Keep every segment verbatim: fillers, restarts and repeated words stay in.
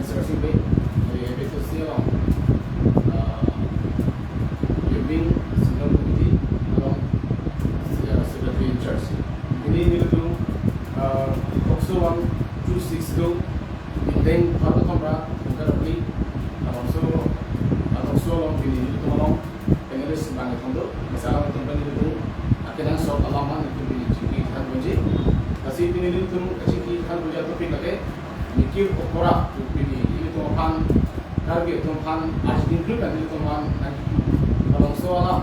Sir Singbe, eh, APHLC along, ah, Youth Wing Central Committee along, eh, Secretary in Charge. Pini nelitum, ah, Pokso one two six two, Indeng Bharat Kamra, Bungkar Abli, along so, ah, Pokso along pini nelitum along, panelist bang ithom do, masa alam ithom pini nelitum, akenangsot alam an ilitum pini chingki than ponji. Lasi pini nelitum chingki than ponji a-topic lake, Mikir Okora, tu pini ilitum aphan, Karbi atum aphan, ajin hlu kan ilitum aphan, nang labangso alam,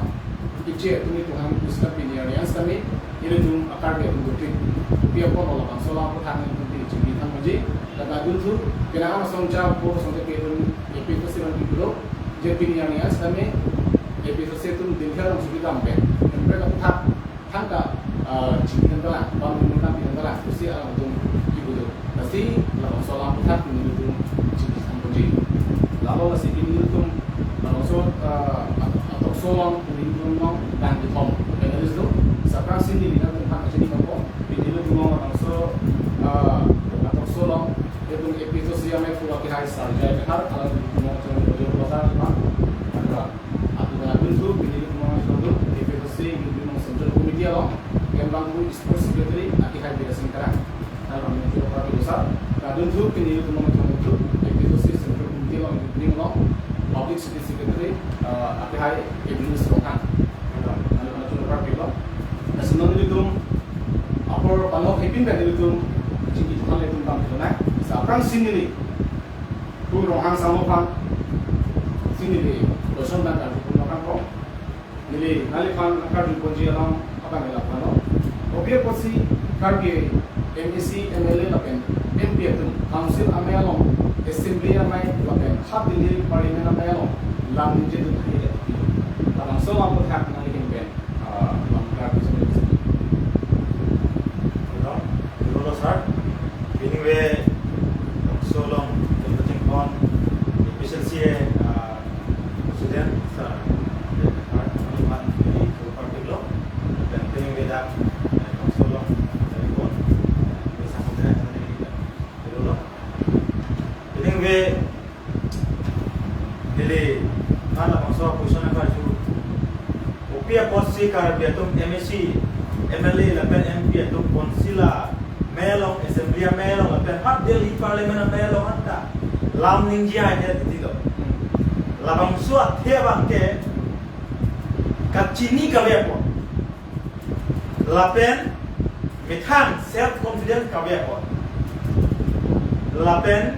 kiche atum ilitum aphan, pusita pini arni an sitame, ilitum a-Karbi atum dotin, kopi apot labangso alam aphuthak nelitum pini chingki than ponji. Lapen adunthu, penang asong cha po asong te pe atum, APHLC along kipu do, je pini arni an sitame, APHLC atum Delhi along suki dam pen, emprek aphuthak, thangta, ah, chingki than talang, bang nung nang than talang, pusi alangtum kipu do. Lasi labangso alam aphuthak nelitum chingki than ponji. Lalo lasi pini nelitum labangso, ah, a-, a-Pokso along nelitum along bang ithom panelist do. Sir aphrangsi neli nangtum aphan kachini ponpo. Pini nelitum along labangso, ah, a-Pokso along, itum APHLC amei phu akehai Sir J I Kathar, alangtum along chong Roger Rosar, Kathar. Atu adunthu, pini nelitum along chong do, APHLC Youth Wing Central Committee along, kembang pu Sports Secretary, akehai Bidya Sing Terang. Along nelitum along party besar. Adunthu, pini nelitum along chong do, APHLC Central Committee along, Youth Wing along, Publicity Secretary, ah, akehai Evelyn Ronghang. Along, along nelitum along party lo. Lasi non nelitum apor panok hepin pen nelitum chingki than nelitum dam thek nang. Sir aphrangsi neli, pu Ronghang Samo aphan, si neli question dan karju pon nang ko. Neli nangliphan karju ponji along abang neli lapu lo. Kopi apotsi Karbi MAC, MLA lapen MP atum Council amei along, Assembly amei lapen half Delhi Parliament amei along lam ningjedun haidet. Labangso alam aphuthak nangli ahin pen, ah, lam karju. Hello, hello, sir. Anyway, so long, everything on, especially, ah, President, sir, Parliament, party lo, dan penang beda, eh, Pokso along, dari pon, bisa kontak dari dulu lo. Penang be, neli, kan labangso question nangkarju. Kopi apotsi Karbi atum MAC, MLA lapen MP atum Council amei along, Assembly amei along lapen half Delhi Parliament amei along anta lam ningje haidet titi lo. Labangso athe abang ke kachini kave apot. Lapen methang self confidence kave apot. Lapen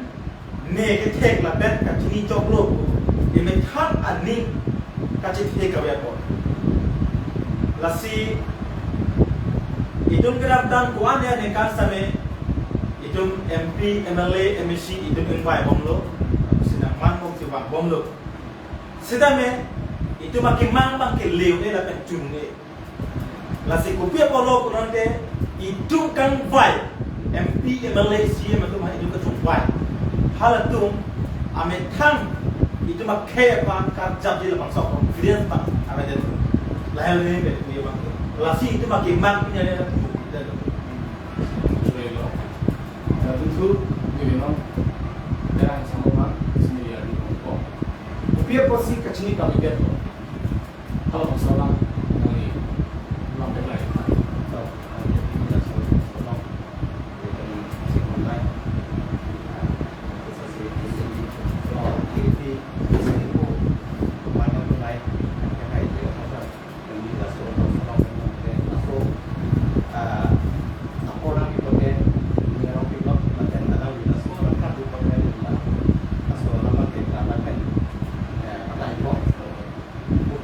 ne kethek lapen kachini choklo, emethang aning kachethe kave apot. Lasi itum kedamtang ko-an aningkan sitame itum MP, MLA, MAC itum ingvai bomlo, si nangman bom si vang bomlo. Sitame itum akemang abang ke le-un-e lapen chun-un-e. Lasi kopi apotlo pulote itum kangvai, MP, MLA, CEM atum ha itum kachongvai. Halatum amethang itum akhei aphan karjapji labangso confidence abang avedet. Lahai le be ni abang. Lasi itum akemang punya le. Adunthu, neli non, Terang Samo abang, si neli arju ponpo. Kopi apotsi kachini kavedet lo. Halo, salam, nangli lam peklai.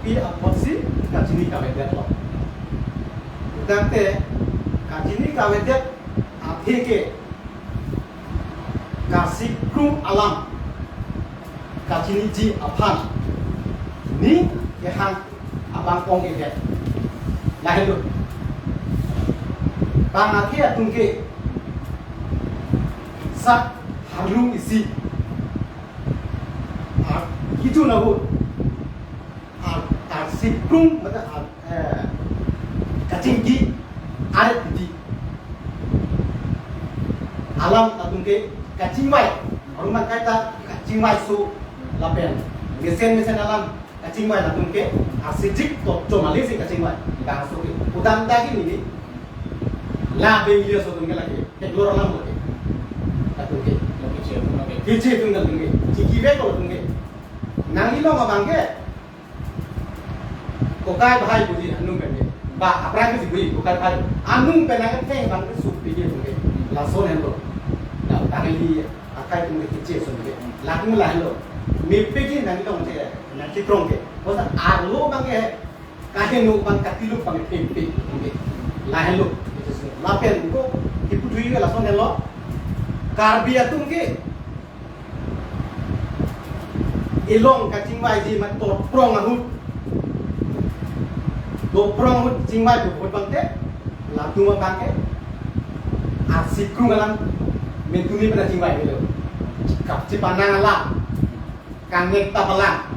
Kopi apotsi kachini kavedet lo. Tangte kachini kavedet athe ke kasikrung alam kachiniji aphan ning kehang abang ong-edet. Lahelo. Bang athe atum ke sak harlung isi. Ar, kejun ahut. Ar, arsikrung mate ar, eh, kachingki aret di. Alam atum ke kachingvai. Arum bang kaita kachingvai su lapen mesen mesen alam kachingvai latum ke asijik to chomali si kachingvai bangso ke. Udam dagi nini la bengli aso atum ke lake keklor alam lake. Latum ke. Kiche atum lake. Kiche atum latum ke. Chiki vek latum ke. Nangli long abang ke. Kokai bhai puji anung pen ke. Ba aphrang ke si puji kokai bhai. Anung pen nangketheng abang ke sup piji atum ke. Lason henlo. Dak tangli akai atum ke kiche ason ke. Latum lahenlo. Mepik ke nangli long che. Nangkekrong ke. Bosa arlo abang ke. Kaheno abang katiluk abang thempe. Lahenlo. Lapen ko kiputhui ke lason henlo. Karbi atum ke. Ilong kachingvaiji mat torprong ahut. Torprong ahut chingvai ahut abang ke. Latum abang ke. Arsi krung alam. Metumi pen chingvai lo. Kap chipanang alam. Kangnek ta balang.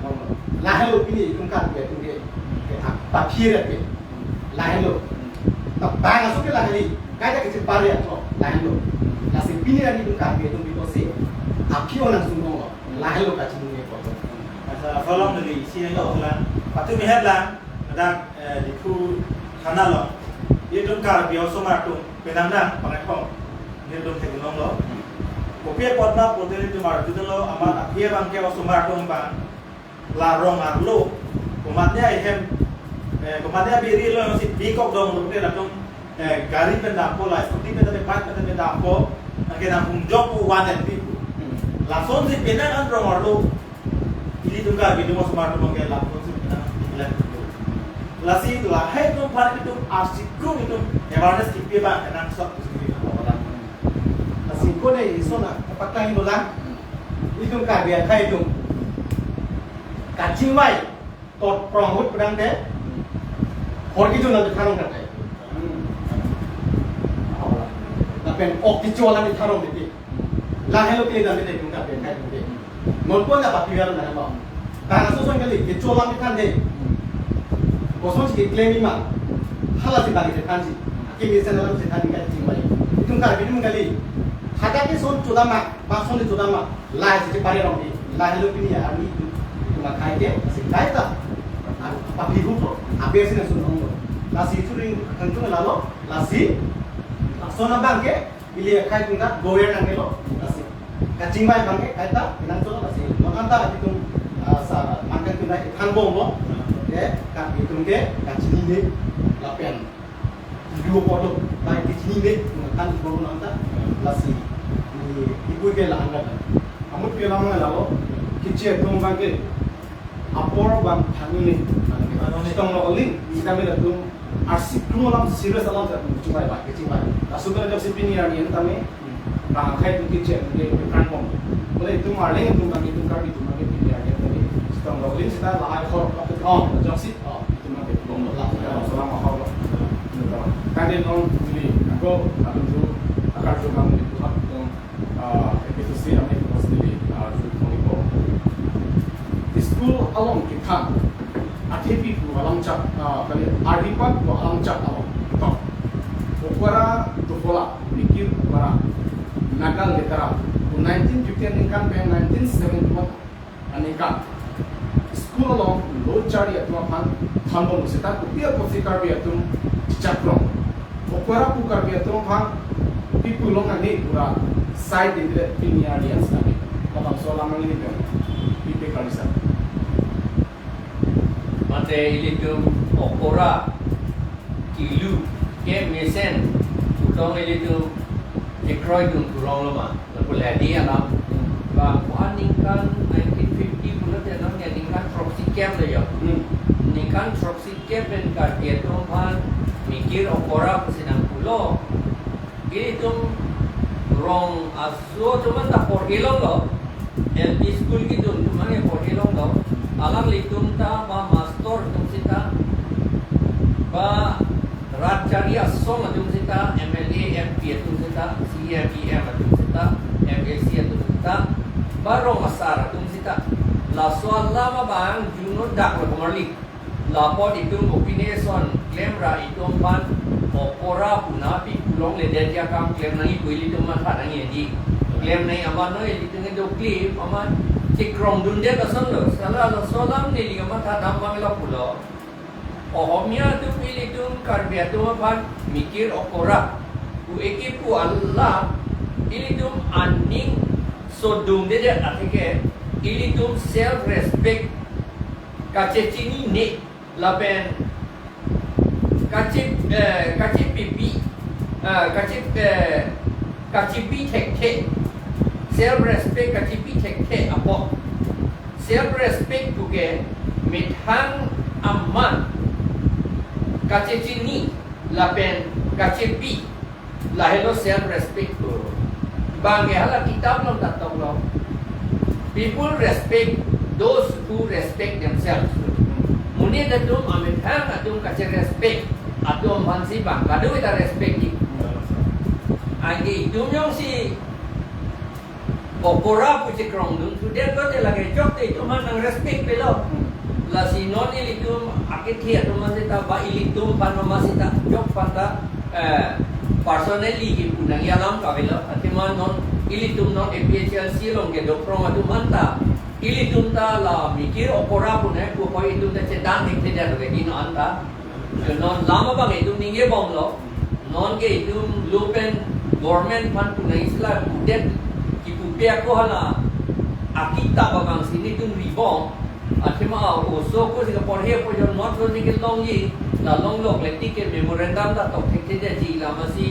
Lahenlo pini itum Karbi atum ke. Ke ap-, paphir ke. Lahenlo. Tabang aso ke laheli. Kaita kachipare ato. Lahenlo. Lasi pini ari itum Karbi atum bikosi. Aphi onang sumong lo. Lahenlo kachinine koto. Asa, follow neli, si nelo lang. Patumi headline, madak, eh, Diphu thana lo. Itum Karbi osomar atum, penang nang, pangai pong. Nelitum theklonglo. Kopi apot ma pote nelitum arjudunlo, amat aphi abang ke osomar atum abang. La rong arlo. Komatne ahem, eh, komatne abiri lo si bikok dong lo, kote latum, eh, gari pen dampo la, scooty pen dampo, bike pen dampo. Anke nang hungjok po one and two po. Lason si penang an rong arlo. Ilitum Karbi atum osomar atum ke lapu si penang ilan. Lasi lahai atum aphan itum arsi krung itum awareness kipi abang kenangsot pusi kipi abang. Lasi kone isona pakai dolang. Itum Karbi akhai atum kachingvai torprong ahut pedang te. Hor kejun nang thanong kate. Lapen ok kecho alam thanong titi. Lahenlo kili dam titi itum Karbi akhai atum ke. Non pon na papi alam na ba. Bang aso ason kali kecho alam than de. Koson si claim ima. Hala si bang thanji. Kimi sen alam si than kachingvai. Itum Karbi atum kali. Hadak ke son chodam ma, bang son chodam ma. Lahai si pare rong di. Lahenlo pini ya, ami itum akhai ke, lasi kaita. Papi ahut lo, abe si nasun ong lo. Lasi churing kangtung lalo, lasi. Lason abang ke, ili akhai atum ta, goyer nangkelo, lasi. Kachingvai abang ke, kaita, kenangsot lo, lasi. Makanta itum, ah, sa, makan tunda ithan bom lo. Ke, ka itum ke, kachinine, lapen. Video photo, bai kechinine, kan ipo nang ta, lasi. Ni, ipu ke la angkat. Amut ke lam lalo, kiche atum abang ke. Apor abang thanine. Sitong lo oling, sitame latum, arsi krung alam serious alam ta atum chingvai bai, kechingvai. Laso ke jok si pini arni tame, bang akhai atum kiche atum ke pran pon. Bole itum Arleng atum abang itum Karbi atum abang ke pini arni tame. Sitong lo oling sita lahai hor, oh, jok si, oh. Salam mahal. Kande non juli ako atum tu akar juga melihat tentang, ah, A P S C kami pasti, ah, juli kami ko. School along kithan. Athepi pu alam chak, ah, kali aripat pu alam chak along. To. Okora tufola, mikir okora. Naga letara. Nineteen fifty-one ningkan pen nineteen seventy-one aningkan school along lo chari atum aphan thanbom seta kopi apotsi Karbi atum chichakrong. Okora pu Karbi atum aphan pipu long ani pura side de pini audience kami. Labangso alam nangli pen pipe kalisa. Mate ilitum okora kilu ke mesen putong ilitum kekroi dun kurong lo ma. Lapu ledi alam. Ba ko aningkan nineteen fifty pulote nang ya ningkan throksi kep le ya. Hmm. Ningkan throksi kep pen Karbi atum aphan mikir okora pusi nangpulo. Ilitum rong aso atum ta porhi longlo. L P school kidun atum nang porhi longlo. Alanglitum ta ba master atum sita. Ba rat chari asong atum sita, M L A, M P atum sita, C E M, E M atum sita, M A C atum sita, ba rong asar atum sita. Laso alam abang juno dak lo komarli. Lapot itum opinison klem ra itum aphan okora pu napi pulongledet akam klem nangji pu ilitum matha nangji. Klem nai amat non ilitum ke doklim amat chekrongdundet asonlo. Sala laso alam neli kamatha dam abang lo pulo. Ohomia atum ilitum Karbi atum aphan mikir okora pu ekipu alam ilitum aning sodungdedet atheke ilitum self respect kachechinine lapen kache, eh, kachepipi, eh, kache, eh, kachepi thekthe, self respect kachepi thekthe apot. Self respect puke methang amat kachechini lapen kachepi, lahelo self respect pu. Bang ke hala kitab along ta toklo. People respect those who respect themselves. Monit atum amethang atum kache respect atum aphansi bang kadokave ta respect-ji. Anke itum jongsi okora pu chekrongdun sudet lote lake chokte itum aphan nang respect pelo. Lasi non ilitum akethe atum aphan seta ba ilitum aphan ma seta chok aphan ta, eh, personally kipu nangji alam kavelo. Athema non ilitum non A P H L C along kedo krong atum anta ilitum ta la mikir okora pu nai pu hoi itum ta chedang hekthedet lake di non anta. So non lam abang itum ningjebomlo. Non ke itum lo pen government aphan pu nai sila pudet kipupe ako hala akitap abangsi nelitum ribom. Athema oso ako si kaporhe apo jon not lo ni kelongji, la longlokle tik ke memorandum ta tok thekthedetji, la masi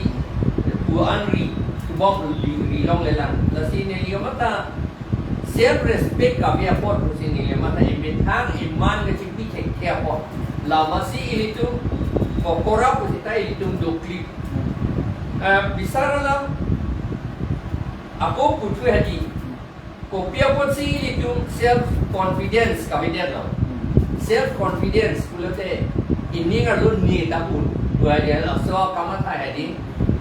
pu-an ri, kubom ri, ri longlelang. Lasi neli kamatha self respect kave apot pusi neli kamatha emethang eman kachepi thekthe apot. La masi ilitum okora pu seta ilitum doklim. Eh, bisar alam ako puthu hadi. Kopi apotsi ilitum self confidence kavedetlo. Self confidence pulote ining arlo ne ta un. Pu hadi laso kamatha hadi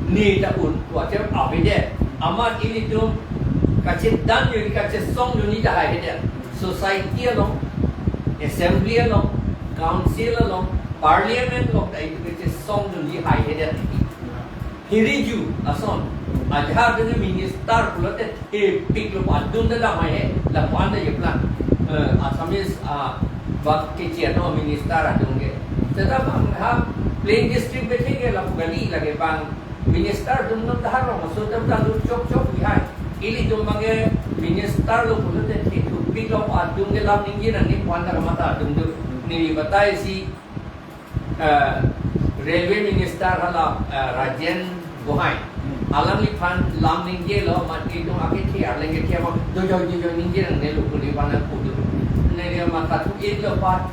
ne ta un. Pu ache avedet. Amat ilitum kachedang juni kachesong juni ta haihedet. Society along, assembly along, council along, parliament along ta itum kachesong juni haihedet. Hiriju ason. Ajahak dene minister pulote thepiklo, adung ta damai he, lapu-an ta jeplang. Eh, Assamese, ah, bak kechi ano minister adung ke. Seta bang ha plain district bethe ke lapu kali lake bang minister atum non ta harong aso atum ta lut chokchok bihai. Ilitum abang ke minister lo pulote thepiklo, adung ke lam ningje nangji pu-an ta kamatha atum do. Neli batai si eh, railway minister hala, eh, Rajen Gohain. Hmm. Alangliphan lam ningjelo, mati tung akethe arleng kethe abang, dojoi dojoi ningje nangnelo pu neliphan nangpudo. Neli matha thu-iklo pat.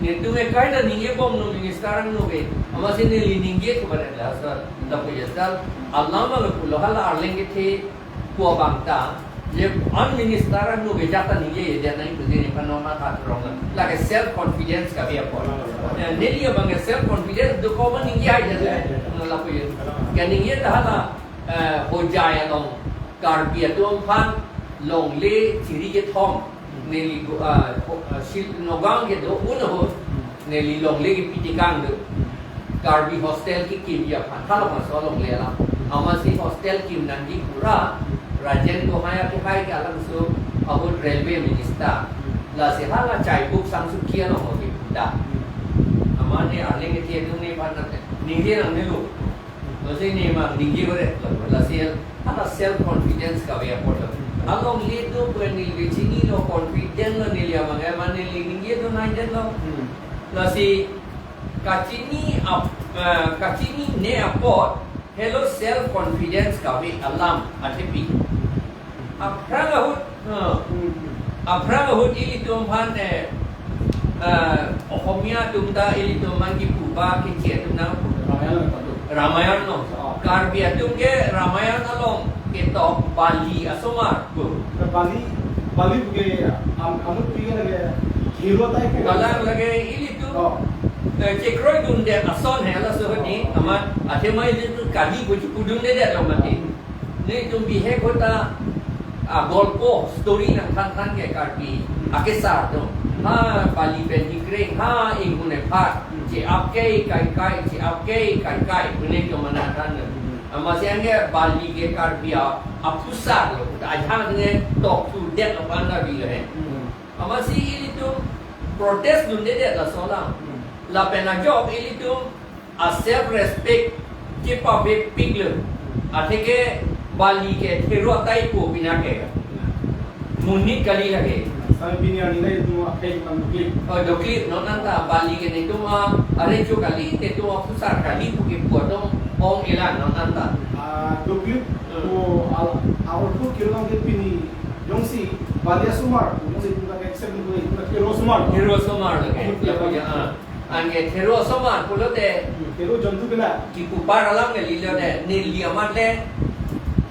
Netum ekai ta ningjebomlo minister angno ke. Amatsi neli ningje thu barat la sir. Lapu ya sir. Alam lo pulo hala arleng kethe pu abang ta, je an minister angno ke jat ta ningjejedet nangji pusi nephan non matha throng la. Lake self confidence kave apot. Ya, neli abang ke self confidence do ko ma ningje haijedet. Lapu ya. Kaningje ta hala, eh, Hojai along Karbi atum aphan longle chiri kethom. Neli go, ah, ho-, ah, Shil-, Nagaon kedo un ahut. Neli longle kepi tekang do. Karbi hostel kekimji aphan, hala maso longle alam. Amatsi hostel kim nangji pura, Rajen Gohain akehai ke alangso ahut railway minister. Lasi hala Chaibuk Sangsuki along oke da. Amat ne arleng kethe atum nephan nang, ningje nangnelo. Lasi ne mang ningje bore, lasi hala self confidence kave apot lo. Alongle do pu neli chinilo, confident lo neli amang, amat neli ningje do nangjedetlo. Lasi kachini ap-, eh, kachinine apot helo self confidence kave alam athepi. Aphrang ahut, eh, aphrang ahut ilitum aphan, eh, eh, Ohomia atum ta ilitum aphan kipu ba kechi atum nang Ramayan lo. Ramayan lo. Oh. Karbi atum ke Ramayan along ketok Bali asomar. Bali, Bali puke am-, amut puke lake hero type ke. Kalang lake ilitum. Oh. Eh, chekroidundet ason he laso hedi, oh, amat athema ilitum kali pu chepudundedetlo mati. Netum bihek ahut ta, ah, golpo, story nangthan than ke Karbi akesar atum. Ha Bali pen hikreng, ha inghun ephat, che-ap ke kaikai, che-ap ke kaikai, pu netum nangthan. Amatsi anke Bali ke Karbi a-, aphusar lo, ajahak ne tok tu det lo pan ta bi lo he. Hmm. Amatsi ilitum protest dundedet laso alam. Hmm. Lapen ajok ilitum a self respect chepavepik lo. Atheke bali ke thero ataipo pina ke monit kali lake. Sami pini arni nelitum akhei tang doklit. Oh, doklit, non anta bali ke netum arecho kali, netum aphusar kali pu kepu atum ong-elang non anta. Ah, doklit, hmm, ko al-, awal pun kirang ke pini jongsi bali asomar, jongsi pun ke accept pun ke thero asomar. Thero asomar lake. Hmm, ya, ya, ya, ah. Anke thero asomar pulote, hmm, thero jontu kena. Kipupar alam ke lilo de, neli amat le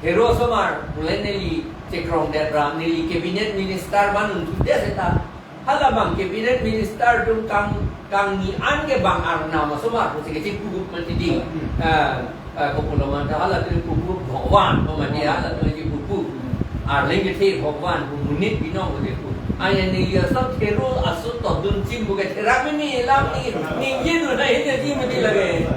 thero asomar pule neli chekrongdet ra, neli cabinet minister manun tu de seta. Hala bang cabinet minister atum kang, kangni an ke bang arnam asomar pusi kechipugup mati di. Hmm. Ah, ah, kopulo manta hala tu pugup Bhagwan, pemati hala tu chipugup. Hmm. Arleng kethe Bhagwan, pu monit binong pusi pu. Aya neli aso thero aso todun chim pu ke therak meme alam ni, ningje dun ahin ya chim mati lake.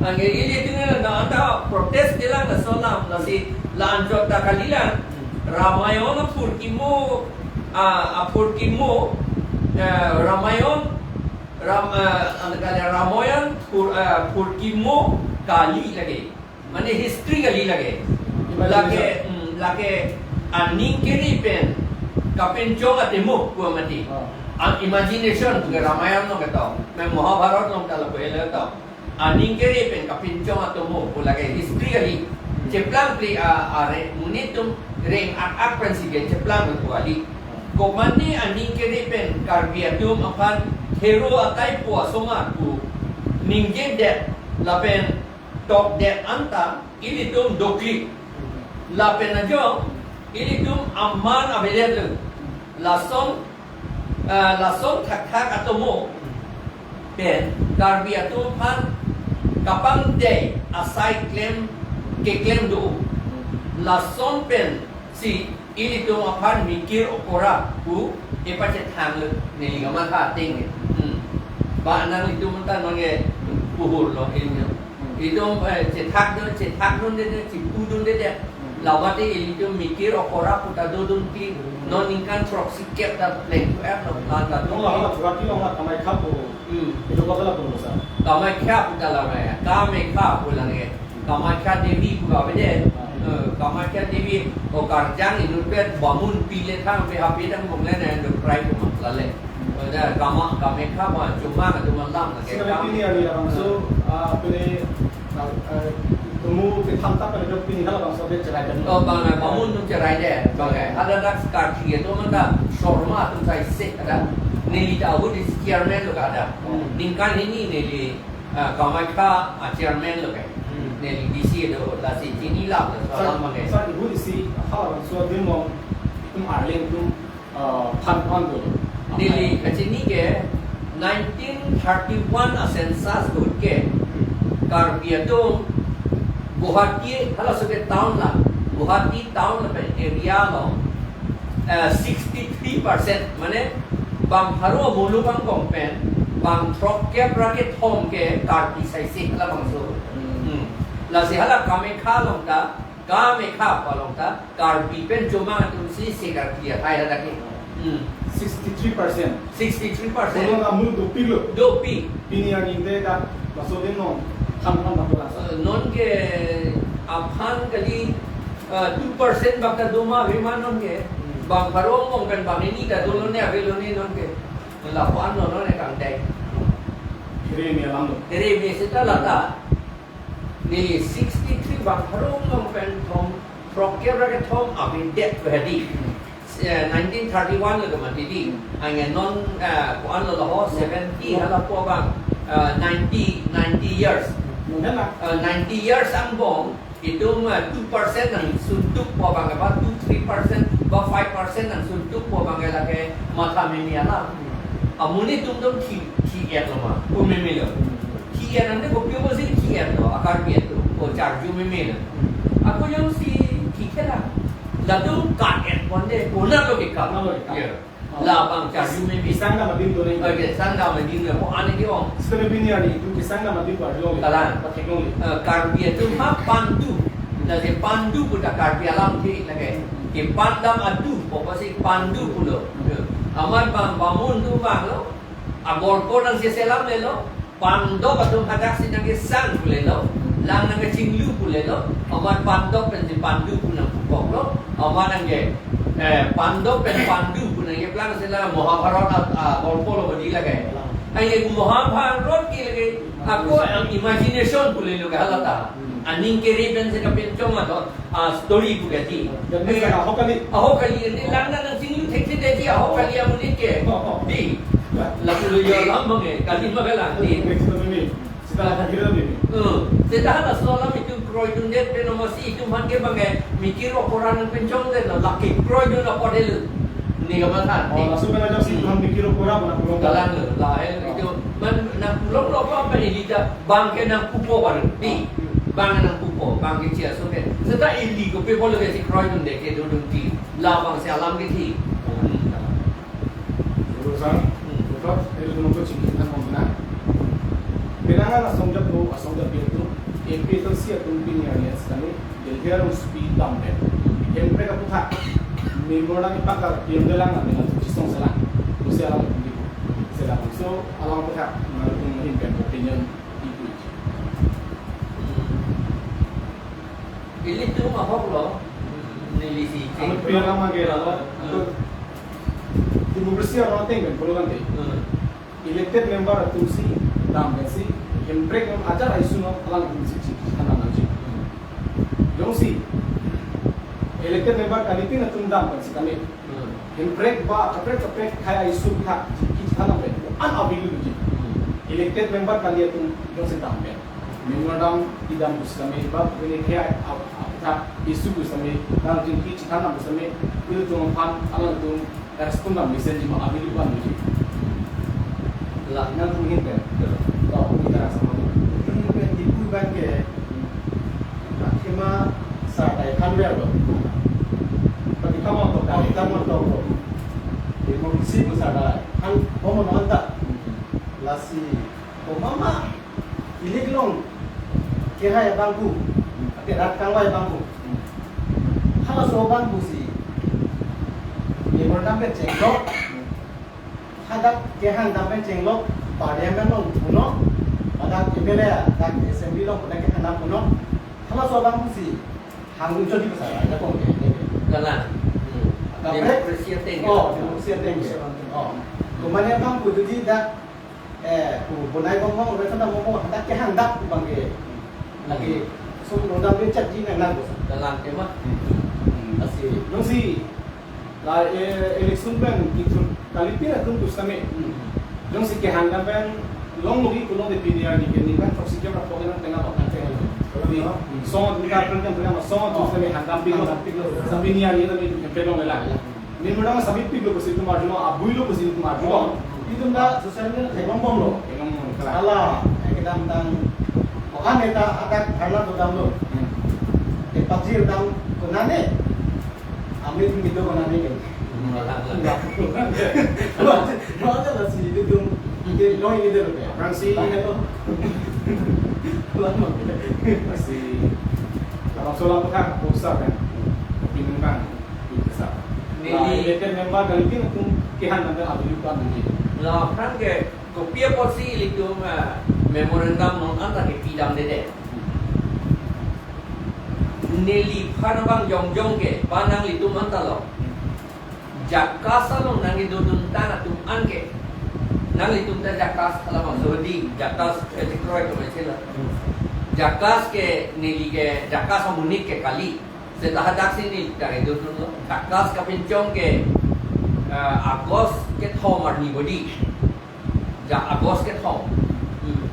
Anke ilitum la anta protest kelang laso alam, lasi la anchot ta kalilang. Ramayon aphurkimo, ah, aphurkimo, eh, Ramayon, Ram, eh, ano kali, Ramayon phur, eh, phurkimo kali lake. Mane history kali lake. Imagination. Lake, hmm, lake aning keri pen kapinchong atemo pu mati. Oh. An imagination ke Ramayon along ketok. Me Mahabharat along ta lapu helo to. Aning keri pen kapinchong atemo pu lake history kali. Hmm. Cheplang pli a, are monit atum reng ak-ak pensi ke cheplang pu kali. Hmm. Komane aning keri pen Karbi atum aphan thero ataipo asomar pu ningjedet lapen tokdet anta ilitum doklit. Lapen ajok ilitum aman avedet lo. Lason, ah, lason thakthak atemo pen Karbi atum aphan kapangdei asai klem keklem do. Lason pensi ilitum aphan mikir okora pu epachethang lo neli kamatha ateng ke. Hmm. Ba nang itum ta non ke puhur lo ilitum. Hmm. Itum, eh, chethak dun, chethak dundedet, chipu dundedet. Hmm. Lawate ilitum mikir okora pu ta dodun ti. Hmm. Non ningkan throksi kep ta pleng tu ep lo, plan ta dun. Hala, hala, Guwahati along la Kamakhya pu. Hmm. Itu kota la pu sa. Kamakhya pu ta la ya. Kamakhya pu lang ya. Kamakhya Devi pu avedet. Hmm. Eh, Kamakhya Devi, o karjang inut pen bamun pile thang pe hape dang bong le na do prai pu ma lale. Hmm. Eh, da Kama, Kamakhya ba chuma na chuma lam na ke. Sila kam. Pini ari labangso, ah, pini, ah, eh, temu ke tham tak pada pini halabangso de cherai dan. Oh, bang, eh, bamun atum cherai de, bang, eh. Ada dak sekarti itu mana Sharma atum sai se ada. Neli ta ahut isi chairman lo ka ada. Hmm. Ningkan hini neli Ah, Kamakhya, ah, chairman lo ke. Hmm. Neli D C do, lasi chinilap laso alam abang ke. Sir, ibu isi, halabangso adim along, itum Arleng atum, ah, phan phan do. Neli kachini ke, nineteen thirty-one a census ahut ke, hmm, Karbi atum, Guwahati, halaso ke town la, Guwahati town lapen area along, eh, sixty-three percent, mane bang pharo muluk angbong pen bang throkkep ra kethom ke Karbi sai se halabangso. Hmm. Hmm. Lasi hala Kamakhya along ta, Kamakhya along ta, Karbi pen chomang atum si se Karbi athai hadak ke. Hmm. Sixty-three percent. Sixty-three percent. Kono na muluk dopik lo. Dopik. Pini arni te dak laso adim along, phan phan lapu la. Eh, non ke aphan kali, eh, two percent bak ta do ma ave ma non ke. Hmm. Bang pharo angbong pen bang hini ta dolo ne ave lo ne non ke. Lapu-an lo non ne kangdai. Kere me alam lo. Kere me seta lata. Neli sixty-three bang pharo angbong pen thom, throkkep ra kethom avedet pu hedi. Hmm. Eh, nineteen thirty-one lo mati di. Hmm. Anke non, eh, ko-an lo ho, seventy, hmm, halapu abang, eh, ninety, ninety years. Hmm. Eh, ninety years angbong, itum, eh, two percent nangsuntuk pu abang ke ba, two, three percent ba five percent nangsuntuk pu abang ke lake matha meme alam. Hmm. Amonit atum atum thi, thi-et lo ma, pu meme lo. Hmm. Thi-et ante kopi apotsi thi-et lo, a Karbi atum, o charju meme lo. Hmm. Ako jongsi thi-et la, latum ka-et ponte, konat lo ke ka. Konat lo ke ka. Ya. Oh. Labang charju meme. Kesang dam adim do nang. Okay, sang dam adim do. Ko ane ke ong. Sekarang pini arni itum kesang dam adim pu arjulong. Kalang. Patheklong. Eh, Karbi atum ha pantu. Lasi pandu pu ta Karbi alam thi lake. Kepandam adu, pokok si pandu pulo. Amat bang bamun do vanglo. Agolpo nangselam lelo. Pandok atum hadak si nangkesang pulelo. Lang nangkechinglu pulelo. Amat pandok pensi pandu pu nangpukoklo. Amat nangke, eh, pandok pen pandu pu nangkeplang sila Mahabharat a, agolpo lo bodi lake. Anke Mahabharat ke lake. Ako ang imagination pulelo ke hala ta. Aning kere pensi kapinchong ato, ah, story pu ke di. Jadi, eh, ahok kali. Ahok kali, ini lang nangchinglu thekthe di, ahok kali amonit ke. Oh, oh. Di. Lapulo jo alam bang eh, kali magalang di. Next to me. Sita kira ni. Eh, sita halaso alam itum kroidundet pen amatsi itum aphan ke bang eh, mikir okoran nangpinchongdetlo, lake kroidun apot helo. Ni kamatha. Oh, langsung kan aja si Tuhan mikir okoran pernah pulang. Galang lo, lah, eh, itu, man, nangpulonglo apa, apa ini ta, bang ke nangpupo baru, di, bang nangpupo, bang ke chia so ke. Sita ili kopi bolo ke si kroidundet ke dodun di, la bang si alam ke di. Hmm. Guru sang, Hmm. Guru, itu nunggu chingki tang kong na. Penang asong jat lo, asong jat biar tu, A P H L C atum pini alias kami, Delhi arong speed bang pen. Hemprek aputhak. Memorandum ipakar, piang delang na dengan chisong selang. Kusi alam itu. Selang. So, alam aputhak, menurut mahin pen opinion itu. Ilitum ahok lo, neli si. Amat piang lama ke lalo. Hmm. Democracy aron ateng pen, puluh kan te. Hmm. Elected member atum si dam pensi, Hemprek non ajar aisuno alang atum si chingki than nangji. Jongsi elected member kalipin atum dam pensi kami. Hmm. Hemprek ba kaprek kaprek khei aisu thak chingki than nang pen. An avilu ji. Hmm. Elected member kali atum jongsi dam pen. Memorandum idam pusitame ba ini khei ap-, ap-, thak isu pusitame nang chingki than nang pusitame ilitum aphan alang atum respond nang mesen ji ma avilu ban ji. Lah nang tum hin pen. Ya. To, kita sama. Tum hin pen di pu ban ke. Kema sa tai than ver lo. Pati kama to, pati kama to lo. Di mo si mo sa tai than, mo mo anta. Lasi, ko mama, ilik long, kehai abangphu, ate rat kangvai abangphu. Halaso abangphu si, memorandum pen chenglok, hadak kehang dam pen chenglok, parliament along puno, hadak M L A, dak assembly along puno kehang dam puno. Halaso abangphu si, hang unchot di pasar, ada kong ke, ke. Kalang. Hmm. Kaprek. Democracy ateng. Oh, democracy ateng. Oh. Kemane abangphu di dak, eh, ku bonai bongbong, reta dam bongbong, hadak kehang dak ku bang ke. Lagi, so, rondam dia chat di nang nang bosan. Kalang, tema. Hmm. Asi. Jongsi, la, eh, election pen, itu, kalipin atum pusitame. Hmm. Jongsi kehang dam pen, long logi kulong de pini arni ke ni kan, toksi ke berapa kena tengah bahkan tengah. Di, hmm, song atum ka pen kan, tengah song atum pusitame hang dam pilo. Hang dam pilo. Sampai ni arni kami pen long lela. Memorandum submit pik lo pusi itum arjulo, abui lo pusi itum arjulo. Itum ta social media theklong bomlo. Theklong bomlo, kalang. Ala, ekdam tang, okan eta atak dharna dodam lo. Hmm. E pajir tang konane, amit itum kedo konane ke. Hmm, kalang, kalang. Enggak. Lo aja lah si itum, itum lo ini deh lo ya. Orang si. Tanya lo. Lama. Si, kalau soal apa kan, usah kan. Bingung kan. Bisa. Neli. Nah, elected member kali ini atum kehang nang avilu ban ini. La aphrang ke kopi apotsi ilitum, eh, memorandum non anta kepidamde de. Neliphan abang jongjong ke, ba nanglitum anta lo. JACAS along nangkedodun tang atum an ke. Nanglitum ta JACAS alam so di, JACAS ke tikroi ke masih lo. JACAS ke neli ke, JACAS amonit ke kali. Seta hadak si neli ta kedodunlo. JACAS kapinchong ke, eh, August kethom arni bodi. Ja, August kethom. Hmm.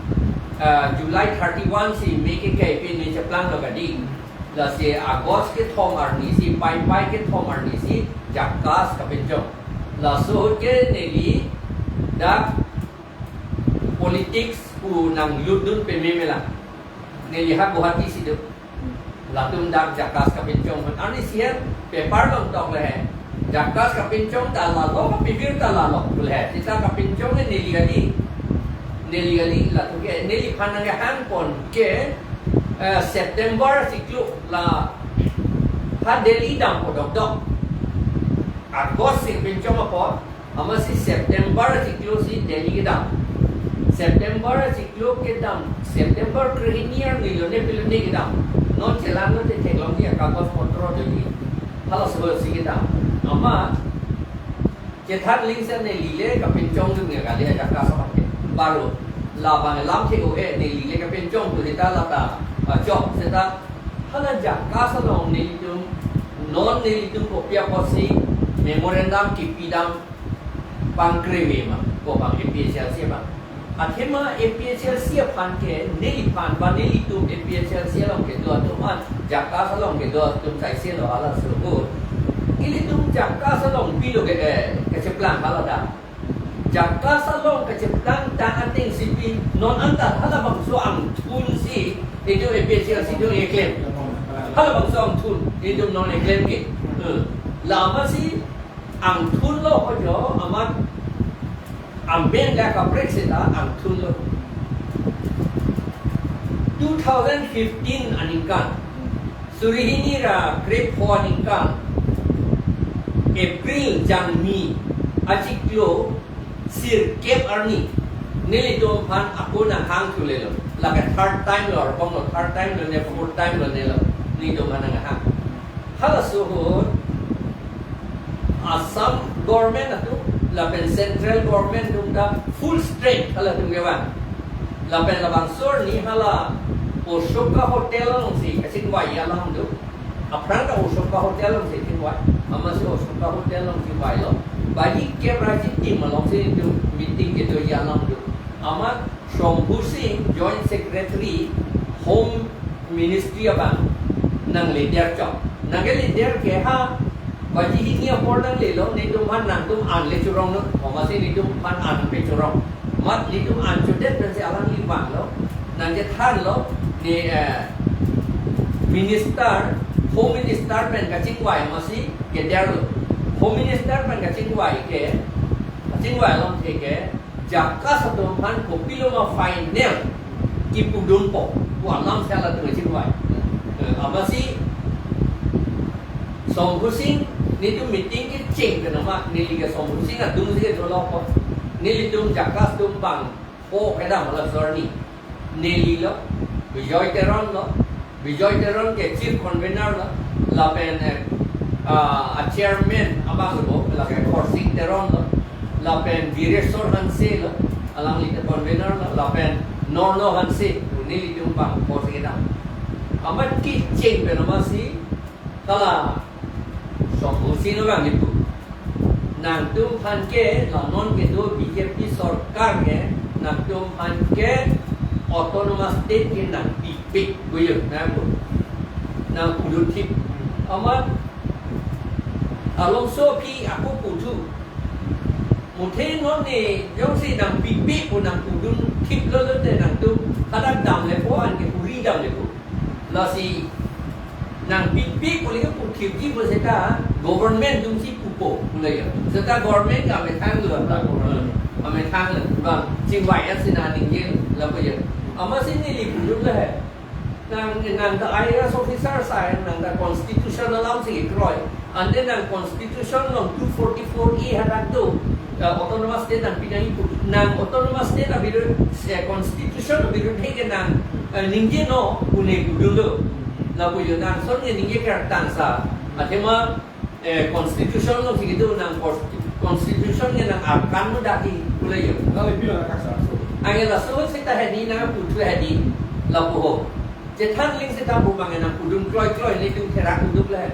Eh, July thirty-one si me ke kai pin me cheplang lo kadi. Lasi August kethom arni si, pai pai kethom arni si, JACAS kapinchong. Laso ahut ke neli dak politics pu nanglutdun peme mela. Neli ha Guwahati si do. Latum dak JACAS kapinchong pen. Arni si hem paper along tok le he. JACAS kapinchong ta lalo, kapivir ta lalo. Le he. Sita kapinchong le neli kali. Neli kali latum ke. Neliphan nangkehang pon ke, eh, September siklo. La ha Delhi dampo dokdok. August si pinchong apot, amatsi September achiklo si Delhi kedam. September achiklo kedam, September krehini arni lone pilone kedam. Non chelanglo te theklongji, akagos potro doji. Halaso si kedam. Amat chethan ling si neli le kapinchong dun nge kali, ajat kasa abang ke. Baru labang lam ke o e, neli le kapinchong tu seta lata, ah, chok seta. Hala ajat kasa along nelitum, non nelitum kopi apotsi memorandum kipidam, pangkreve ma, ko bang A P H L C abang. Athema A P H L C aphan ke, neliphan ba nelitum A P H L C along kedo atum an, ajat kasa along kedo atum kaise lo halaso ahut. Ilitum ajat kasa along pilo ke, eh, kacheplang hala da. Ajat kasa along kacheplang tang ateng si pi, non anta halabangso angthun si, itum A P H L C itum eklem. Halabangso angthun, itum non eklem ke. Eh, la amatsi angthun lo ho jo, amat amen la kaprek seta angthun lo. Two thousand fifteen aningkan, suri hini ra krepho aningkan, April jangmi achiklo sirkep arni, nelitum aphan ako nanghang thulelo. Lake third time lo, arpong lo, third time lo ne, fourth time lo ne lo, nelitum aphan nanghang. Halaso ahut Assam government atum lapen central government atum ta full strength halatum kevang. Lapen labangso arni hala Ashoka Hotel alongsi kachingvai alam do. Aphrang ta Ashoka Hotel alongsi chingvai. Amatsi Ashoka Hotel alongsi vailo. Baji kep ra chitim alongsi itum meeting kedoji alam do. Amat Shambhu Singh, Joint Secretary, Home Ministry abang nangle der chok. Nangle der ke ha, baji hini apor nanglelo, nelitum aphan nangtum an le chorong non, amatsi nelitum aphan an pe chorong. Amat nelitum an chodet pensi alangli vanglo, nangchethanlo, ne, eh, Minister, Home Minister pen kachingvai amatsi kederlo. Home Minister pen kachingvai ke, kachingvai along ke, ajat kasa atum aphan kopilo ma final kipudunpo pu alam si halatum kachingvai. Eh, amatsi Shambhu Singh nelitum meeting kecheng pen amat neli ke Shambhu Singh adung si kedolo apot, nelitum ajat kasa atum bang pho kedam halaso arni. Neli lo, Bijoy Teron lo, Bijoy Teron ke chief convener lo, lapen, eh, ah, a chairman abang lo, lake Khorsing Teron lo, lapen Bireswar Hanse lo, alangli ta convener lo, lapen Norno Hanse, nelitum bang pho si kedam. Amat kecheng pen amatsi, hala Shambhu Singh abang ipu, nangtum aphan ke, la non kedo B J P sorkar ke, nangtum aphan ke autonomous state ke nangpipe, puyo, nangpu, nangpudunthip. Amat alongso aphi ako puthu. Muthe non ne jongsi nangpipe pu nangpudunthip lolo te nangtum hadak damlepo, anke huri damlepo. Lasi nangpipe pu le puthipji pu seta government atumsi pupo pu le ya. Seta government ke amethang lo, amethang lo. Bang chingvai asi na ningje lapu ya. Amatsi neli pudun le he. Nang, nang ta I A S officer sai, nang ta constitution alam si kroi. Ante nang constitution along two forty-four A hadak do, eh, autonomous state nangpi nangji pu. Nang autonomous state abirudh, eh, constitution abirudh ke nang, eh, ningje non pu ne pudunlo. Lapu yo nang ason ke ningje kertang sa. Athema, eh, constitution alongsi kedo nang consti-, constitution ke nang arkan muda ki pu le yo. Lalu pilo na kaksa so. Anke laso seta hedi nangputhu hedi lapu ho. Chethan ling seta pu bang nangpudun kloi kloi, nelitum therak uduk le.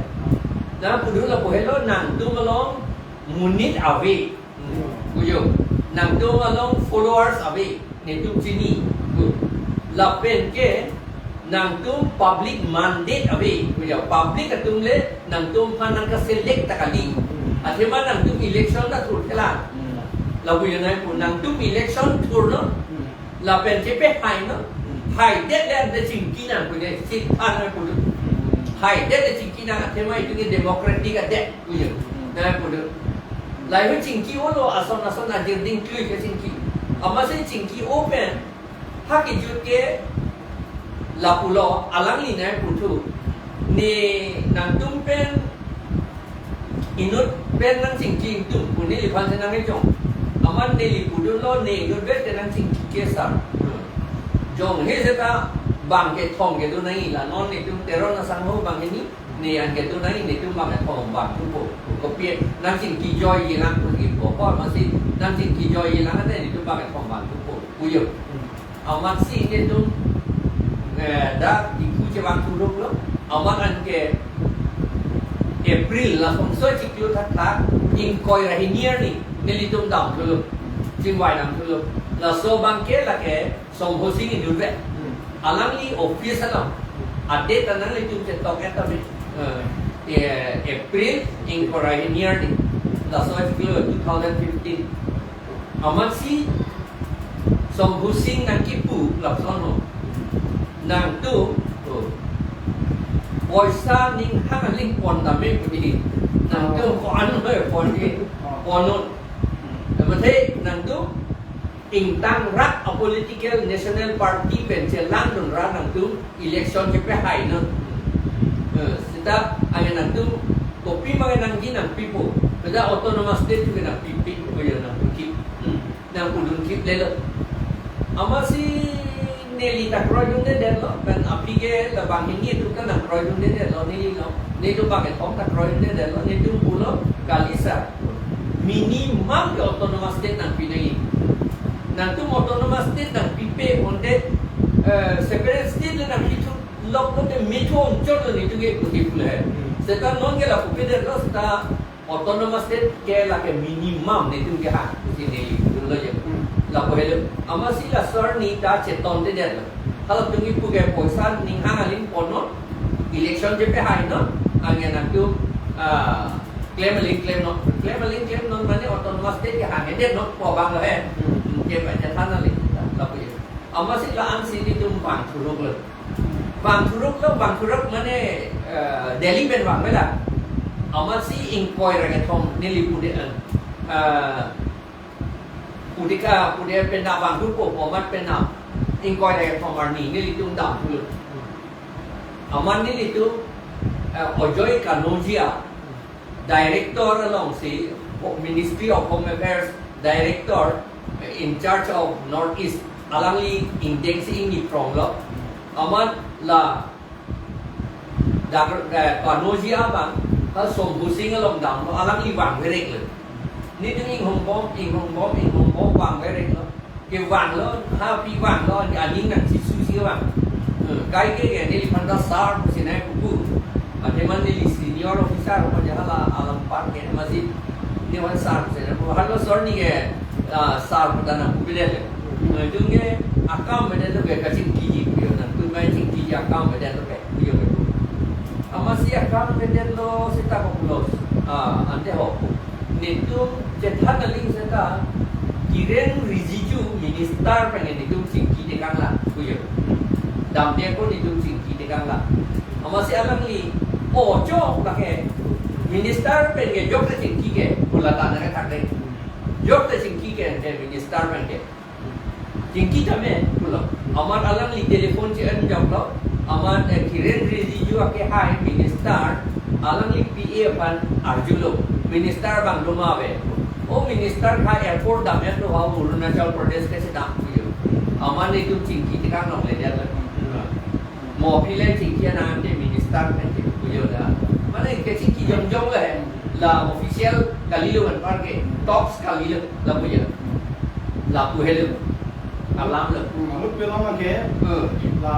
Nangpudun lapu helo, nangtum along monit ave. Puyo. Nangtum along followers ave, netum chini. Lapen ke nangtum public mandate ave, puyo. Public atum le nangtum aphan nangkaselect ta kali. Athema nangtum election ta thurthelang. Lapu yo nangpu, nangtum election thurnon. Lapen chepahaino, haidet le ante chingki nang pude, chingki nang pude. Haidet le chingki nang, athema itum ke democratic adet puyo. Nang pude. Lahei chingki-olo, ason ason ajirding klui ke chingki. Amatsi chingki-o pen ha kejut ke lapulo, alangli nangputhu. Ne nangtum pen inut pen nangchingki ingtung pu neliphan si nangkejong. Amat neli pudunlo ne inut vet ke nangchingki ke sar. Jong he seta bang kethom kedo nangji la non netum Teron asangho bang hini ne an kedo nangji netum bang kethom bang thupo. Kopi nangchingki joiji lang pu ipo. Ko amatsi nangchingki joiji lang ante netum bang kethom bang thupo. Puyo. Amatsi netum, eh, dak Diphu chevang thuruklo. Amat anke April la songso chiklo thakthak ingkoi ra hini arni nelitum dam thulo. Chingvai dam thulo. Laso bang ke lake Sambhu Sing inut vet. Alangli office along. Ade ta nanglitum chetok et tame. Eh, eh, April ingkoi ra hini arni. Laso chiklo two thousand fifteen. Amatsi Sambhu Sing nangkipu lapuson ho. Nangtum, oh, poisa ning hang aling pon tame pu di. Nangtum ko-an ho pon di. Ponnon. Amathe nangtum ingtang rat a political national party pen chelangdun ra nangtum election chepehainon. Eh, seta anke nangtum kopima ke nangji nangpipo. Pada autonomous state ke nangpipo ko ya nangpukip. Nangpudun kip lelo. Amatsi neli ta kroidunde detlo, pen aphi ke labang hini atum ta nangkroidunde detlo, neli lo. Netum bang kethom ta kroidunde detlo, netum pulo kali sar. Minimum ke autonomous state nangpi nangji. Nangtum autonomous state nangpipe onte, eh, separate state le nangpithu lok lote metro onchol lo netum ke kuti pule. Seta non ke lapu pe detlo seta autonomous state ke lake minimum netum kehang pusi neli dunlo je. Lapu helo. Amatsi laso arni ta chetonte detlo. Halatum kipu ke poisa ning hang aling ponnon election chepehainon. Anke nangtum, ah, klem aling klemnon. Klem aling klemnon mane autonomous state kehang detnon pu abang lo he. Ke pa chethan aling lapu je. Amatsi la-ansi netum vang thuruklo. Vang thuruklo, vang thuruk mane, eh, Delhi pen vang bela. Amatsi ingkoi ra kethom neli pude an. Eh, pudika, pude pen na vang thupo, amat pen na. Ingkoi ra kethom arni nelitum dam thulo. Amat nelitum, eh, Ajoy Kanodia. Director alongsi, Ministry of Home Affairs Director, in charge of North East, alangli ingdengsi ingni pronglo. Amat la dak, eh, Kanodia abang, ha Sambhu Sing along damlo, alangli vang verek lo. Netum inghongbom, inghongbom, inghongbom vang verek lo. Kevanglo, ha pi vanglo, aning nangchisusi vang. Eh, kaike ke neliphan ta sar pusi nai pupu. Athema neli senior officer ko ja hala alam par ke masih ne wan sar pusi nai pupu. Halaso arni ke, ah, sar pu ta nangpupe det. Eh, jung ke akam beda tu ke kachingkiji pu yo nangtum mai chingkiji akam beda tu ke. Iyo betul. Amatsi akam beden lo seta ko pulos. Ah, ante ho. Netum chethan aling seta Kiren Rijiju minister pen netum chingki tekang la. Kuyo. Damde ko netum chingki tekang la. Amatsi alangli. Oh, chok lake. Minister pen ke jok le chingki ke. Pula ta na ke thak de. Jok le chingki ke ante minister pen ke. Chingki tame pulo. Amat alangli telephone che-en joklo. Amat, eh, Kiren Rijiju akehai minister alangli P A aphan arjulo. Minister bang doma ave. O minister ha airport damya to ha Arunachal Pradesh ke sedang puyo. Amat netum chingki tekang longle dia lagi. Mo pile chingki anang ante minister pen chingki puyo da. Mane ke chingki jongjong le la official kalilo anpar ke talks kalilo lapu ya. Lapu helo. Alam lo. Hmm, amut pelong ke. Hmm. La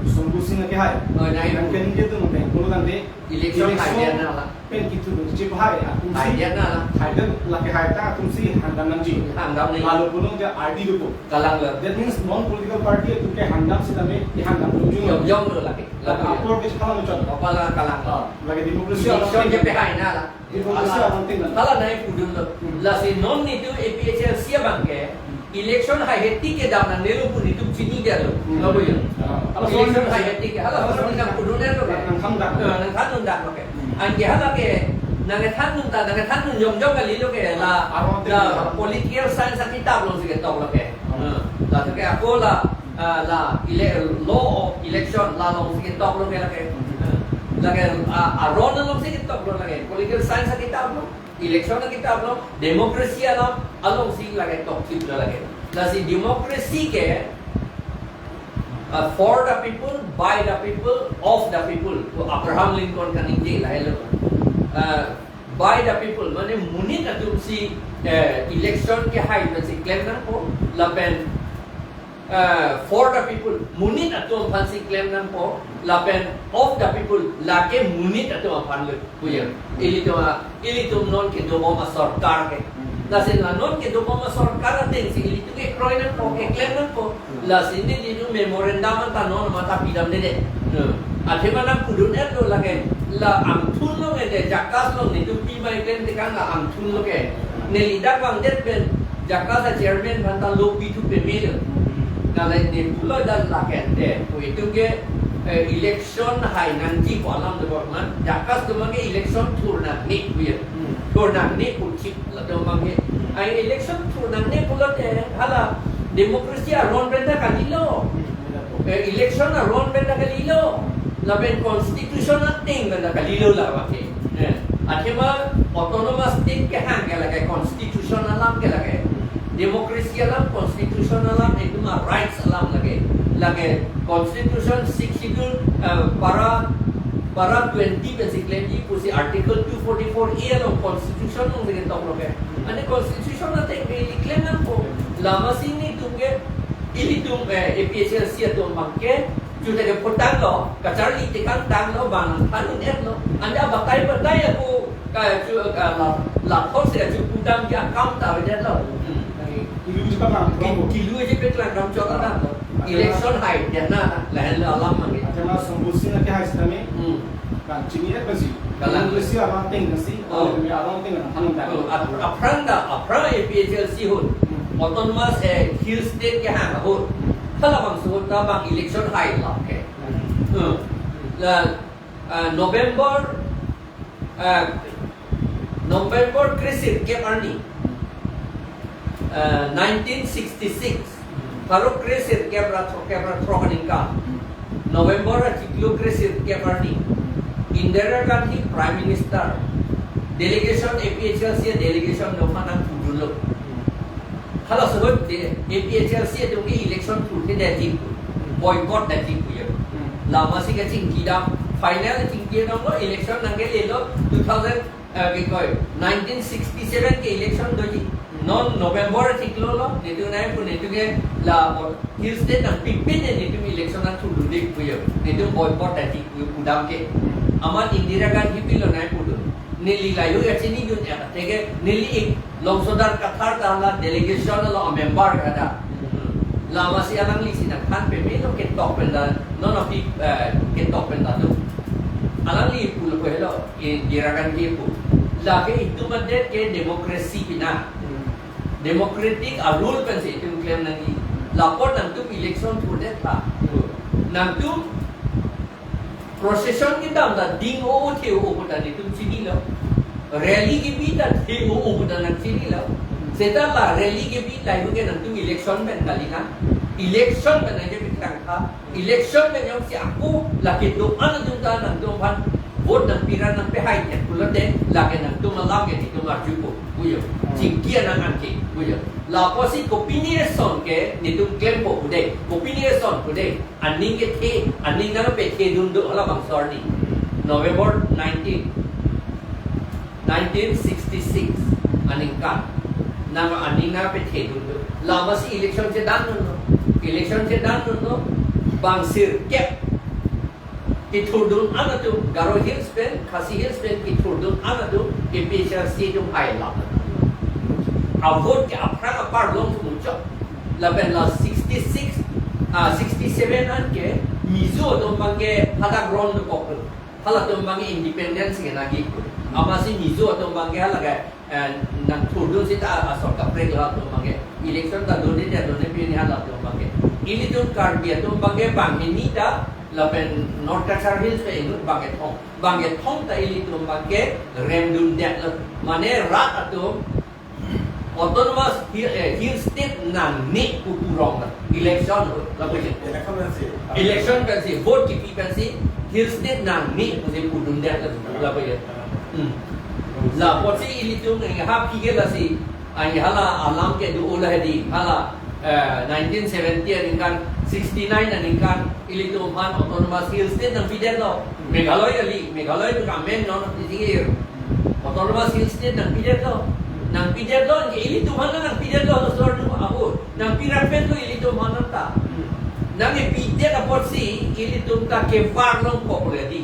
Sambhu Sing ke hai. Oh, nai. Yang ke ningke tu mungkin pulo tangte. Election hai dia na la. Pen kitu dun chip hai atum si. Hai dia na la. Hai dia lake hai ta atum si handam nangji. Handam nangji. Lalu pulo dia R D dupo. Kalang lo. That means non political party atum ke handam sitame, handam lo jung. Yom yom lo lake. Lalu apor ke salah muncul. Apa la kalang lo. Ah, lagi demokrasi. Election ke pe hai na la. Demokrasi abang ting na. Hala nai pudun lo. Hmm. Lasi non netum A P H L C abang ke. Hmm. Election hai heti ke dam nangnelo pu netum chini dia lo. Hmm. Lo ya. Ah. Election hai heti ke. Hala soal ni nangpudun lo ke. Nangthan dak. Eh, nangthan dak lo ke. Hmm. Anke hala ke, nangthan ta, nangthan jongjong kali lo ke, la, la political science akitap alongsi ketok lo ke. Hmm. Eh, la tu ke ako la, ah, la, ele-, law of election, la alongsi ketok lo ke la ke. Hmm. Eh. Lake, a, aron alongsi ketok lo lake. Political science akitap lo, election akitap lo, democracy alam alongsi lake tokthip lo lake. Lasi democracy ke, uh, for the people, by the people, of the people. Ko Abraham Lincoln kaningje lahelo. Uh, by the people, mane monit atumsi, eh, election kehai pensi klem nangpo, lapen, eh, for the people, monit atum aphansi klem nangpo, lapen of the people, lake monit atum aphan lo, puya. Ilitum a, ilitum non kedobom asorkar ke. Lasi la non kedobom asorkar atengsi ilitum kekroi nangpo, keklem nangpo. Lasi nelitum memorandum anta non mata pidamde de. Hmm. Athema nangpudun-et lo lake, la angthun lo nge de, JACAS lo netum pima keklem tekang la angthun lo ke. Neli dak vangdet pen JACAS a chairman aphanta lo pithu peme lo. Nalai ne pulo dan lake de. Ko itum ke, eh, election hai nangji pu alam dobom man. JACAS atum abangke election thur nangne puya. Hmm. Thur nangne puchip latum abangke. Hmm. Ai election thur nangne pulote hala democracy aron pen ta kalilo. Hmm. Eh, election aron pen ta kalilo. Lapen constitution ateng pen ta kalilo la abangke. Eh, athema autonomous state kehang ke lake, constitution alam ke lake. Democracy alam, constitution alam, itum a rights alam lake. Lake constitution six schedule, eh, para, para twenty pensi klemji pusi article two forty-four A along constitution alongsi ketok lo ke. Ane constitution ateng ke ili klem nangpo. Lasi netum ke, ilitum, eh, A P H L C atum abangke, chute ke putang lo, kacharli tekang tang lo, bang thanun-et lo. Anda batai batai ako, ka chu, ka la, la thok se chu putang dia kam ta vedet lo. Hmm. Kilu ji paklang, ki-, kilu ji paklang ram chot na lo. Election hai dia na, lahenlo alam mane. Athema Sombhu Sing ke hai sitame. Hmm. Kan chini ya pensi. Kalang. Pensi aron ateng pensi. Oh. Aron ateng kan thanun tang. Oh, ap-, aphrang ta, aphrang A P H L C ahut. Hmm. Autonomous, eh, Hill State kehang ahut. Hmm. Halabangso ahut ta bang election hai lo ke. Hmm. Hmm. La, ah, November, ah, November kresirkep arni, ah, nineteen sixty-six, pharo kresirkep ra throk, kep ra throk aningkan, November achiklo kresirkep arni, Indira Gandhi Prime Minister, delegation, A P H L C delegation atum aphan nangpudunlo. Halaso ahut de A P H L C atum ke election thurthedetji pu, boycott detji pu ya. Hmm. Lasi kachingki dam, final chingki damlo, election nangkelelo two thousand, eh, kikoi, nineteen sixty-seven ke election doji. Hmm. Non November achiklo lo, netum nangpu, netum ke la Hill State nangpipin netum election nangthurdunde pu ya. Netum boycott detji pu, pu dam ke. Hmm. Amat Indira Gandhi pilo nangpudun. Neli layo ya chinidun ya, teke neli ik Longsodar Kathar ta la delegation lo a member kada. Hmm. Lasi alanglisi nangthan peme lo ketok pen ta, non api, eh, ketok pen ta tu. Alangli pulo ko helo, Indira Gandhi pu. Lake itum adet ke democracy pina. Hmm. Democratic a rule pensi itum klem nangji. Lapu nangtum election thurdet tha. Hmm. Nangtum procession kedam ta ding-o-o the-o-o pu ta netum chinilo. Rally kebi ta the-o-o pu ta nangchinilo. Seta la rally kebi lahai ke nangtum election pen kali na. Election pen nangkepi tangka. Election pen jongsi ako lake do-an atum ta nangtum aphan vote nangpi ra nangpehai ya pulote lake nangtum alam ke netum arjupo. Puyo. Hmm. Chingki anang anke. Puyo. Lapusi kopine ason ke netum klempo pu de. Kopine ason pu de. Aning kethe, aning nangpethedun do halabangso arni. November nineteen, nineteen sixty-six aningkan. Nang aning nangpethedun do. Lasi election chedan dunlo. Election chedan dunlo. Bang sirkep kethurdun-an atum, Garo Hills pen, Khasi Hills pen kethurdun-an atum, A P H L C atum hai lo. A vote ke aphrang apar long muchot. Lapen la sixty-six, ah, sixty-seven an ke Mizo atum abangke hadak ron dokok lo. Halatum abangke independence ke nangji. Amatsi Mizo atum abangke hala ke, eh, nangthurdun seta asor kaprek lo halatum abangke. Election ta done dia done pini halatum abangke. Ilitum Karbi atum abangke bang hini ta lapen North Cachar Hills ke inut bang kethom. Bang kethom ta ilitum abangke remdundet lo. Mane rat atum Autonomous Hill, eh, Hill State nangne pu purong ta. Election lo, lapu je. Election pensi. Election pensi, vote kipi pensi, Hill State nangne pusi pudundet la, la paya. Hmm. La apotsi ilitum nang ha phi ke lasi, ang hala alam kedo-o la hedi, hala, eh, nineteen seventy aningkan, sixty-nine aningkan, ilitum aphan Autonomous Hill State nangpidetlo. Meghalaya kali, Meghalaya pen amen non isi Autonomous Hill State nangpidetlo. Nangpidetlo, anke ilitum aphan nangpidetlo, laso atum ahu. Nangpi rapet lo ilitum aphan ta. Nangkepidet apotsi ilitum ta kevar longkok le di.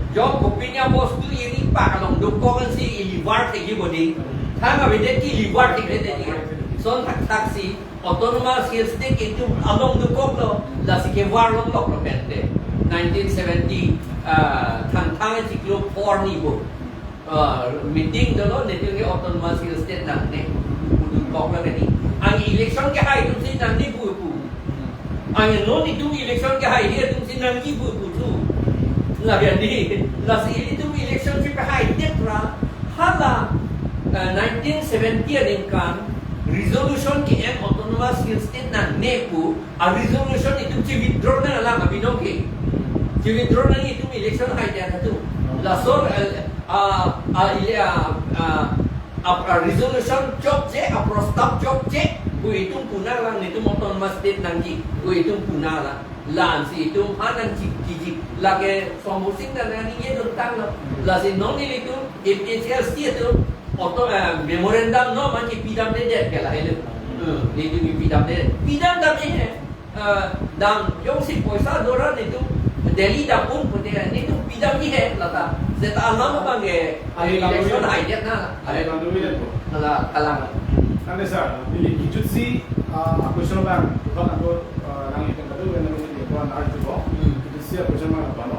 Jo kopinya bostu iri pak along dokok ansi ilivar thekji bodi. Thang avedet ke ilivar thekji bodi. Lason thakthaksi Autonomous Hill State itum along dokoklo, lasi kevar longloklo pente. Nineteen seventy, ah, Thangthang achiklo four ni bo. Ah, meeting dolo, netum ke Autonomous Hill State nangne pu dokoklo kedi. Ang election kehai atumsi nangne pu pu. Ang non itum election kehai atumsi nangji pu pu tu. Lagi di, lasi ilitum election chepahaidet ra, hala, eh, nineteen seventy aningkan resolution ke-en Autonomous Hill State nangne pu, a resolution itum che-withdraw nanglang abinong ke. Che-withdraw nang itum election haidet atum. Lason, eh, a, a, ile, a, a, a, a resolution chokche, a prostab chokche, pu itum pu nanglang, netum Autonomous State nangji, pu itum pu nanglang. La-ansi itum aphan nangchikiji, lake Sombo Sing nangning ye dontanglo. Lasi non ilitum A P H L C atum auto, eh, memorandum non man kipidamdedet ke lahelo. Hmm, netum kipidamdedet. Pidamdam he. Eh, dam jongsi poisa do ra netum Delhi dam un pute netum pidamji he lata. Seta alam abang ke, eh, election haidet na. Ale lalu ya ko. Ala, alam. Ante sir, ili kijutsi, ah, a question abang, bukan aku, ah, nang ikan kadu, nang ikan kadu, nang ikan kadu. Hmm. Kijutsi a question abang apa no?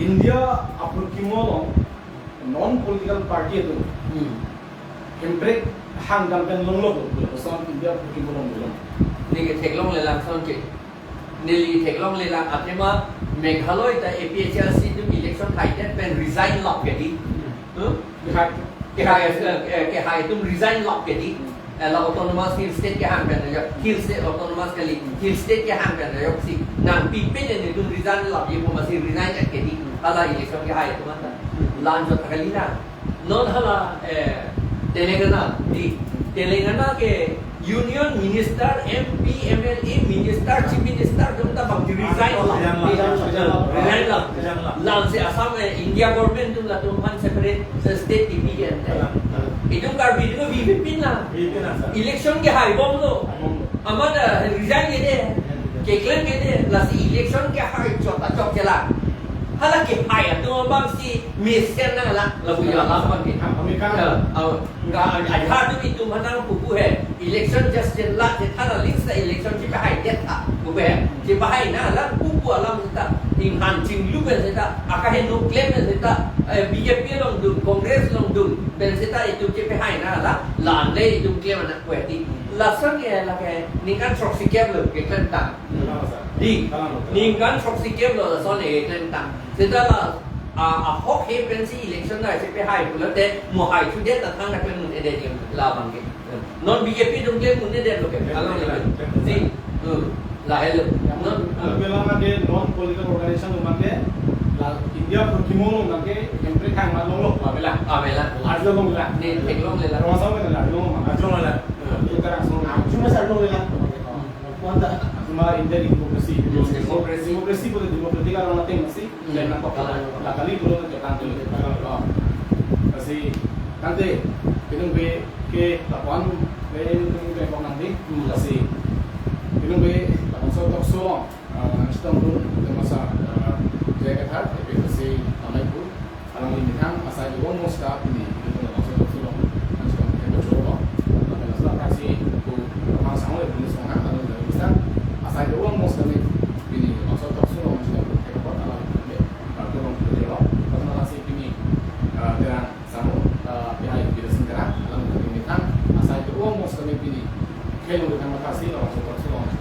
India apor kimo along non political party atum. Hmm. Hemprek hang dam pen longlok lo, lason India apor kimo along longlok. Neke theklonglelang lason ke. Neli theklonglelang athema Meghalaya ta A P H L C atum election haidet pen resign lap kedi. Hmm? Kehai. Kehai, eh, kehai atum resign lap kedi. Eh, la Autonomous Hill State kehang pen ajok, Hill State Autonomous kali, Hill State kehang pen ajoksi nangpipe netum resign lapji pu masi resign kedi. Hala election kehai atum anta. La-anchot kali na. Non hala, eh, Telangana, di Telangana ke Union Minister, M P, M L A, Minister, Chief Minister atum ta bang resign lap. Resign lap. Resign lap. Resign lap. Lasi Assam, eh, India government atum latum aphan separate state division. Itum Karbi atum bibipin na. Bibipin na, sir. Election kehai bomlo. Bomlo. Amat, eh, resign kede. Keklem kede. Lasi election kehai chot ta chokche la. Hala kehai atum abangsi mesen nanglang, lapu ya alam abang ke. Kami kan. Ya, aw, ka, ajahar atum itum aphan nangpupu he. Election just jen la, je thana list ta election chepahaidet tha. Pupu he. Chepahai nanglang pupu alam seta. Inghan chinglu pen seta. Akaheno klem pen seta. Eh, B J P along dun, Congress along dun. Pen seta itum chepahai nanglang. La-an le itum klem anak kueti. Lason ke lake ningkan throksi kep lo keklemtang. Di, ningkan throksi kep lo lason keklemtang. Seta la, a, ahok he pensi election nangchepahai pulote mo hai chudet ta thang nangklem un-edet labang ke. Non B J P atum klem un-edet lo ke. Along le. Di, hmm, lahelo. Non, ah. Alam abang ke non political organization abang ke, la India apor kimo along abang ke, Hemprek hang ma longlok, avelang. Avelang. Arlo longlok. Ne theklonglelang. Rong asam ke la, arlo longlok. Arlo longlok. Hmm. Itu kan langsung. Cuma satu longlok. Hmm. Kuanta. Cuma India di demokrasi. Demokrasi. Demokrasi, demokrasi pu demokratik arong ating masi. Hmm. Dan nampak kalang. Lah kali belum nanti kan tuh. Oh. Masi nanti pinung be ke lapuan be pinung be kok nanti. Hmm. Masi pinung be lapuan so talk show. Ah, nangchetongdun, masa, ah, J I Kathar, A P H L C amei pu, alangli methang, asai do-an mo seta pini, pini pun lapuson talk show along, nangchetong, eh, talk show along, lapen laso aphrangsi, pu, aphrang sanglo, pini song hang, alangli bisa, asai do-an mo seta pini, pini lapuson talk show along, nangchetong, eh, report, alangli, eh, ah, kurang, kurang, lapen laso aphrangsi pini, ah, terang, Samo, eh, pihai Bidya Sing Terang, alang kami methang, asai do-an mo seta pini, khelo methang mathasi, lapuson talk show along,